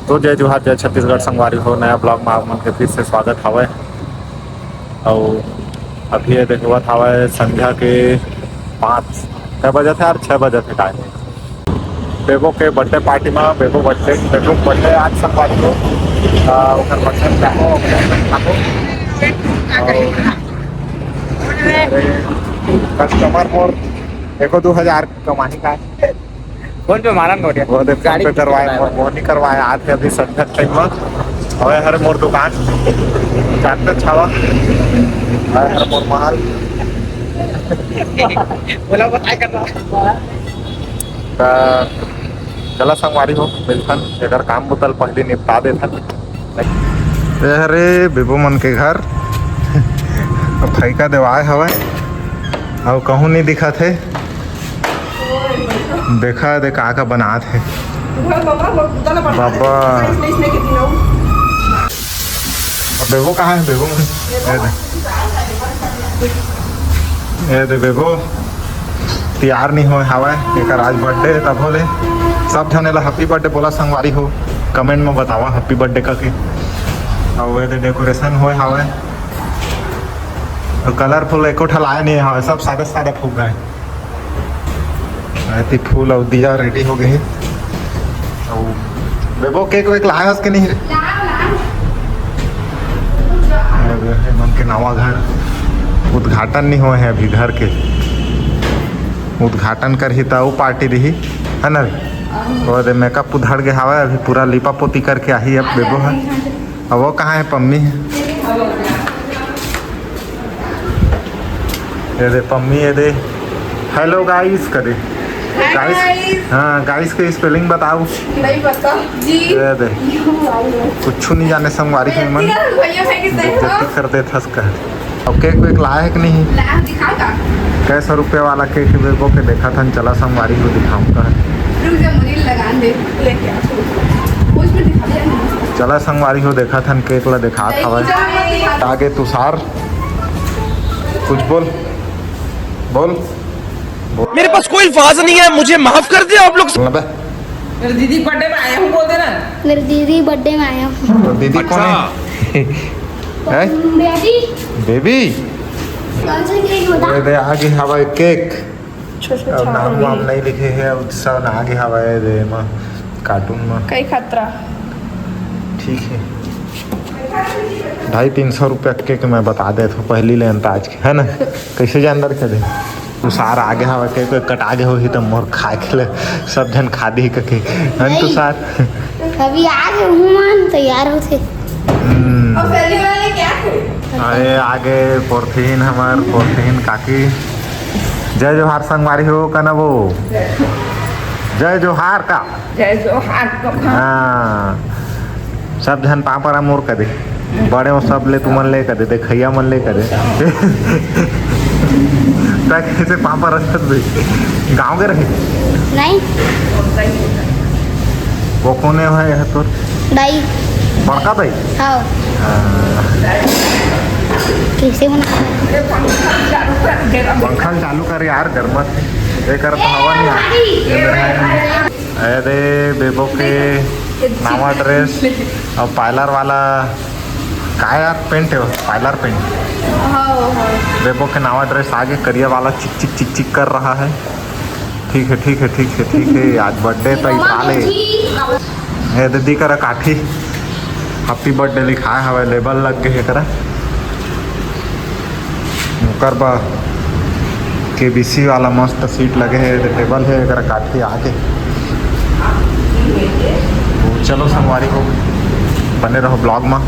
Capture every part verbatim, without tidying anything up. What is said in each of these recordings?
तो जय जोहार, जय छत्तीसगढ़ संगवारी हो, नया vlog में आप मन के फिर से स्वागत हवय। अउ अभी ये देखवत हवय संध्या के पाँच, कै बजत हे यार? छः बजत हे काय? बेबो के birthday party में, बेबो birthday, बेबो birthday आज संगवारी हो। आ, ओकर birthday में जाबो, ओकर birthday में खाबो। अउ अरे, customer मोर एको दू हजार कमाही का। फोन पे मारन गोटिया। वो देख, फोन गाड़ी पे करवाए, कितना वो, वो नहीं करवाए, आज के अभी संध्या टाइम में। अबे हर मोर दुकान, जानते छावा, अबे हर मोर महल। बोला, बताए कर रहा। त चला संगवारी हो, मिलथन, एकर काम बुतल पहली निपटा देथन। ए हरे बेबो मन के घर, अब फैका देवाए हवय, अउ कहूँ नहीं दिखत हे। देखा दे का का बनात हे। बाबा। बेबो कहाँ हे? बेबो मन। ए दे। ए दे बेबो। तैयार नहीं होए हावय। एकर आज birthday हे तभो ले। सब झन एला happy birthday बोला संगवारी हो। Comment में बतावा happy birthday करके। अउ ए दे decoration होए हावय। अउ colourful एको ठा लाए नहीं हावय। सब सादा सादा फुग्गा हे। एती फूल अउ दिया ready हो गए हे। अउ बेबो cake वेक लाए हस के नहीं रे? अरे, ए मन के नवा घर उद्घाटन नहीं होए हे अभी, घर के उद्घाटन करही त अउ party दिही, है ना रे? वो दे makeup उधड़ के हावय, अभी पूरा लिपा पोती करके आही अब बेबो ह। अब वो कहाँ हे? पम्मी हे। ये दे पम्मी, ये दे। Hello guys कदे। Hi guys। Guys। हाँ, guys के spelling बताओ। नहीं पता जी। ये दे। कुछ नहीं जाने संगवारी हो मन। भैया है कि सही हो? बेइज्जती कर दे थस कर। अब cake वेक लाए हे कि नहीं? लाया, दिखाओ का? कै सौ रुपया वाला cake बेबो के देखत हन, चला संगवारी हो दिखाऊं का। रुक जा, मुझे लगा दे, लेके आ। उसमें दिखा दे। चला संगवारी हो देखत हन, cake ला देखात हवय। चलो, मत दिखा। आगे तुषार, कुछ बोल, बोल। मेरे पास कोई अल्फाज नहीं है, मुझे माफ कर दे आप लोग। बोल ना बे। मेरे दीदी birthday में आया हूँ, बोल देना। मेरे दीदी birthday में आया हूँ। तो दीदी कौन है? अच्छा। हैं? बेबी। बेबी? कौन सा cake बता? ये दे, आगे हवय cake। अच्छा, अच्छा, अब अच्छा, नाम अभी। वाम नहीं लिखे हे, उत्सव ना आगे हवय दे मा, cartoon मा। कई खतरा। ठीक है। ढाई तीन सौ रुपया cake मैं बता देत हूँ, पहली ले अंदाज के, है ना? कैसे जानदार कर दे? तुषार आगे हवय, cake कटा गे होही त मोर खाए के ले सब झन खा दी कके। हन नहीं। तुषार? अभी आगे हूँ मन तैयार होथे। हम्म। और पहली वाला क्या थे? अरे आगे पोरथिन, हमार पोरथिन काकी। जय जोहार संगवारी हो, कना वो। जय जोहार का। जय जोहार का। हाँ। सब झन पाँव परा मोर कदे। बड़े हो सब ले तुमन ले कदे, देखैया मन ले कदे। तै कैसे पाँव परा छत बे? गाँव के रहे? नहीं। वो कोने है यह तोर? दाई। बड़का दाई? हाँ। हाँ। कैसे बना? पंखा चालू कर यार, गरमत हे। एकर तो हवा नहीं आ। अरे बेबो के नावा dress और parlour वाला का यार pant है, parlour pant। हाँ, हाँ। बेबो के नावा dress आगे करिया वाला चिक चिक चिक चिक कर रहा है। ठीक है, ठीक है, ठीक है, ठीक है। आज birthday तो इस साल है। ये दीदी करा काठी happy birthday लिखाए हवय, label लग गए हे करा। ओकर बाद केबीसी वाला मस्त seat लगे हे, table हे, एकरा काठी आके। तो चलो संगवारी हो, बने रहो vlog में।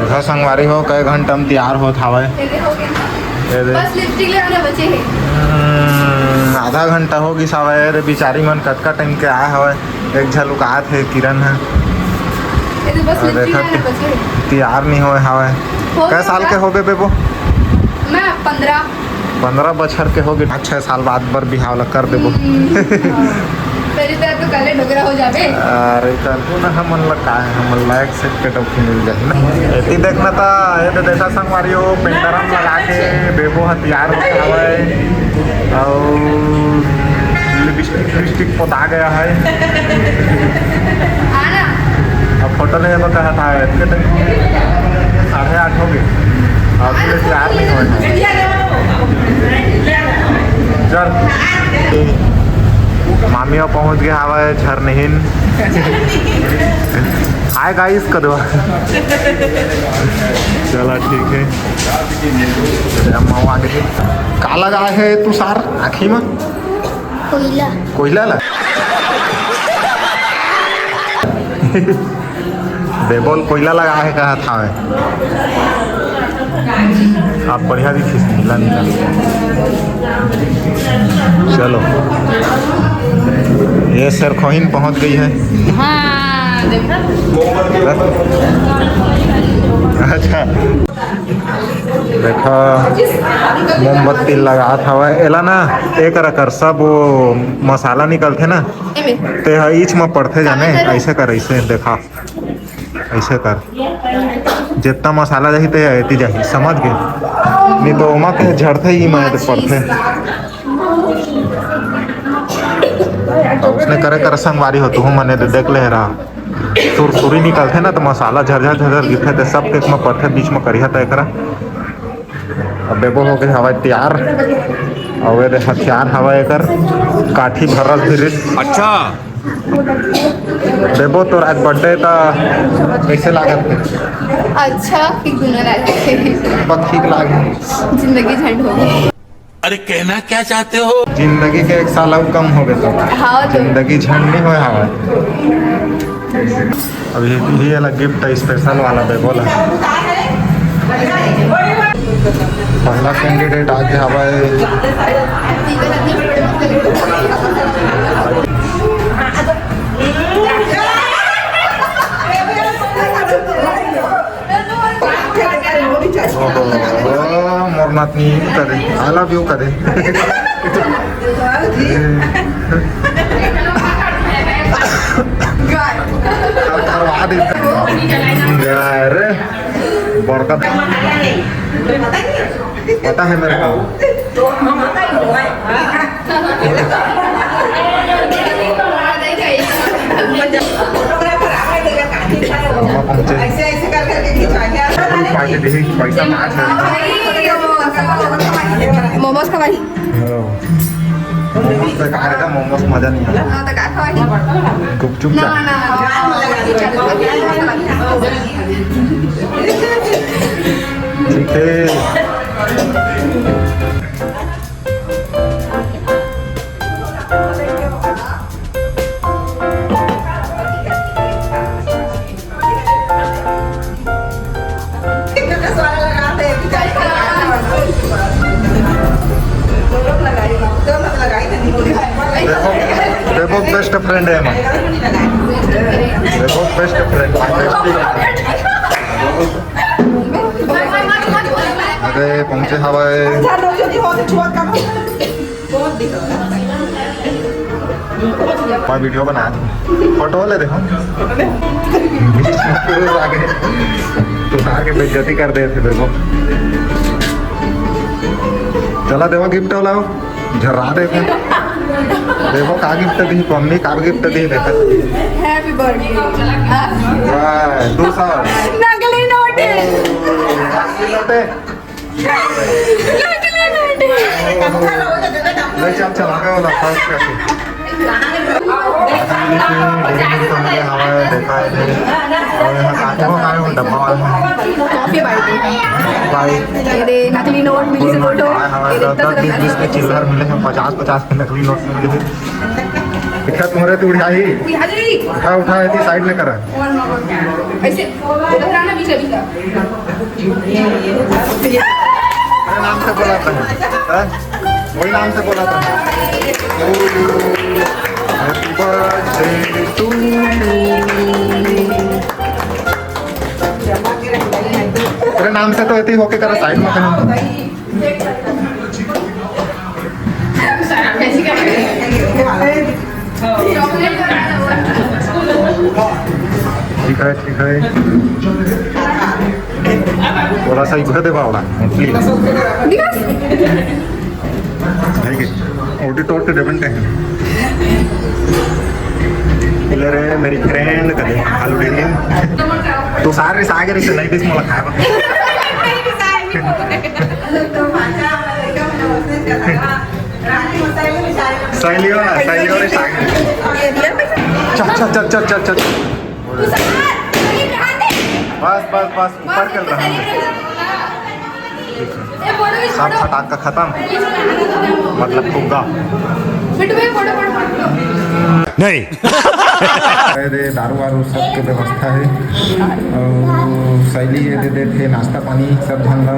देखा संगवारी हो, कई घंटा में तैयार होत हावय। ये दे। बस lipstick लगाना बचे हे। हम्म, आधा घंटा हो गिस हावय रे, बिचारी मन कतका time के आए हावय। एक झलुक आत हे किरण ह। ये तो बस अरे lipstick देखा लगाना ति-, बचे हे। तैयार नहीं होए हावय। हो कै गया साल का? के होबे बेबो? मैं पंद्रह। पंद्रह बछर के होगे। पाँच छः साल बाद बर बिहाव ला कर देबो। हम्म, हाँ। तेरी तरह तो काले डोकरा हो जाबे। अरे करबो ना, हमन ला का हे, हमन ला एक set के डौकी मिल जाही ना। एती देखना ता, ये तो देखा संगवारी हो, पेंडरम लगा के बेबो ह तैयार होत हावय। अउ लिपस्टिक, लिपस्टिक पोता गया है। अब फोटो लेबे कहा था, इतने तक साढ़े आठ हो गए, अभी ले तैयार नहीं हुए हैं। चल, मामी अब पहुँच गए हवा है झरनहीन। Hi guys, Kadwa. चला, ठीक है। अम्मा आ गई। का लगा है तुषार आँखी में? कोयला। कोयला ला? बेबोल कोयला लगा है कहा था। आप बढ़िया दिखिस, नीला नीला। चलो, ये सरखोहिन पहुंच गई है। हाँ, देखा। अच्छा, देखा, मोमबत्ती लगात हवय। एला ना, ए करा कर, सब वो मसाला निकलथे ना, एमे। ते ह ईच म पड़थे जाने। काला करो? ऐसे कर, ऐसे देखा, ऐसे कर, जितना मसाला जाही ते एती जाही, समझ गए? नहीं तो ओमा के झड़थे ही मैं तो पड़थे। तो उसने करे कर संगवारी हो, तू मने दे देख ले रहा। सुरसुरी निकलथे ना, तो मसाला झरझर झरझर गिरथे, तो सब के में पड़थे, बीच में करिया त एकरा। अब बेबो हो गए हवा तैयार। और ये दे हथियार हवा एकर, काठी भरस भिरिस। अच्छा। बेबो, तोर आज बर्थडे, त कैसे लागत है? अच्छा, ठीक दुनो लागत है। बस ठीक लागे। जिंदगी झंड हो गई। अरे, कहना क्या चाहते हो? जिंदगी के एक साल अउ कम हो गए तो। हाँ, तो। जिंदगी झंड नहीं होए हवा। अभी ये वाला गिफ्ट है, स्पेशल वाला बेबो ला। पहला कैंडिडेट आगे हवा है। ओहो, मोर नातनी करे, I love you करे। करवा दे। अरे, बड़का। पता है मेरे को। फोटोग्राफर आ गए, देखा, काफी सारे लोग। वहाँ पहुँचे। ऐसे, ऐसे कर करके खिंचवाइए। कोई पार्टी नहीं, पैसा पाँच है। मोमोज खवाई। हाँ। मोमोज बेकार है, मोमोज मजा नहीं आया। हाँ, तो का खवाई? गुपचुप ना, चाट। ना। ठीक है। देखो, देखो, बेस्ट फ्रेंड है हमारा। देखो, बेस्ट फ्रेंड, बेस्ट। अरे, पहुंचे हवाए। मैं वीडियो बना, फोटो ले देखो। पुरुष आ गए, तो उतार के बेइज्जती कर दे थे, देखो। चला देवा, गिफ्ट लाओ, झर्रा दे थे। देखो का गिफ्ट दी, मम्मी का गिफ्ट दी, देखो। Happy birthday। वाह, दो सौ। नकली नोट है। नकली नोट है। ले चल, चला गया वाला फर्स्ट करके। हवा है, देखा है, और यहाँ काटो का है, वो डब्बा वाला है। Coffee bite. बाइट। ये दे नकली नोट मिली से फोटो। हाँ, हाँ, ये दस, देखता दस, बीस, बीस के चिल्लर मिले हैं, पचास, पचास के नकली नोट मिले हैं। इतना तुम्हारे तो उठाई। उठा, उठा, इतनी साइड में करा। ऐसे घबराना भी सभी का। मेरे नाम से बोला था। हाँ? वही नाम से बोला था। Happy birthday to you। तेरे नाम से तो ऐसे ही होके करा, साइड में कहीं। ठीक है, ठीक है। थोड़ा सा इधर दे बावड़ा, प्लीज। ठीक है, ऑडिटर के डेवन टाइम। ले रे मेरी फ्रेंड कदे आलू डेरी। तू सारे सागर से नहीं दिस मोला खाए बा। सहेलियों ना, सहेलियों ने सागर। चल, चल, चल, चल, चल, चल। बस, बस, बस, ऊपर चल रहा है। सब फटाका खत्म, मतलब फुग्गा। नहीं। दे दारू वारू सब के व्यवस्था है। और सैली ये दे देथे नाश्ता पानी सब झन ला।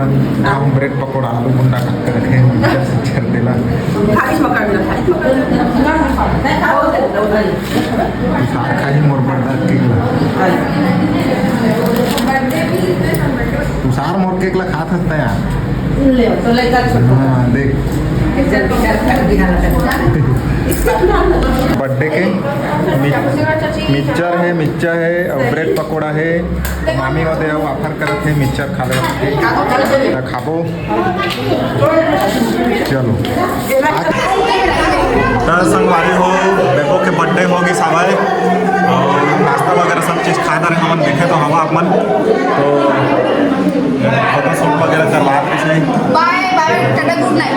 हम ब्रेड पकौड़ा आलू गुंडा काट के रखे हैं, जब से छर देला। तुषार खाही मोर बड़दा केक ला। तुषार मोर केक ला खात हस त यार। ले, तो लइका छोटू। हाँ, देख। बर्थडे के मि-, मिक्सचर है, मिक्सचर है और ब्रेड पकौड़ा है। मामी ओदे अउ offer करत है मिक्सचर खा ले। त खाबो। चलो। त संगवारी हो, बेबो के बर्थडे हो गिस हवय और नाश्ता वगैरह सब चीज खा डारे हमन, देखे तो हवा अपन तो फोटो शूट वगैरह करवा रहे हैं। बाय बाय, टाटा, गुड नाइट।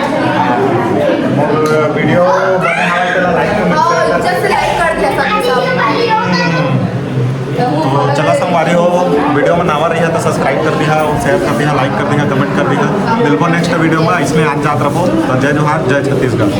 और वीडियो बने हवय तेला लाइक कमेंट और शेयर जल्द से लाइक कर दिया सबके सब। तो चला संगवारी हो, वीडियो में नावा रही है तो सब्सक्राइब कर दिया और शेयर कर दिया, लाइक कर दिया, कमेंट कर दिया। मिलबो नेक्स्ट वीडियो में, इसमें आज जात रहो तो जय जोहार, जय छत्तीसगढ़।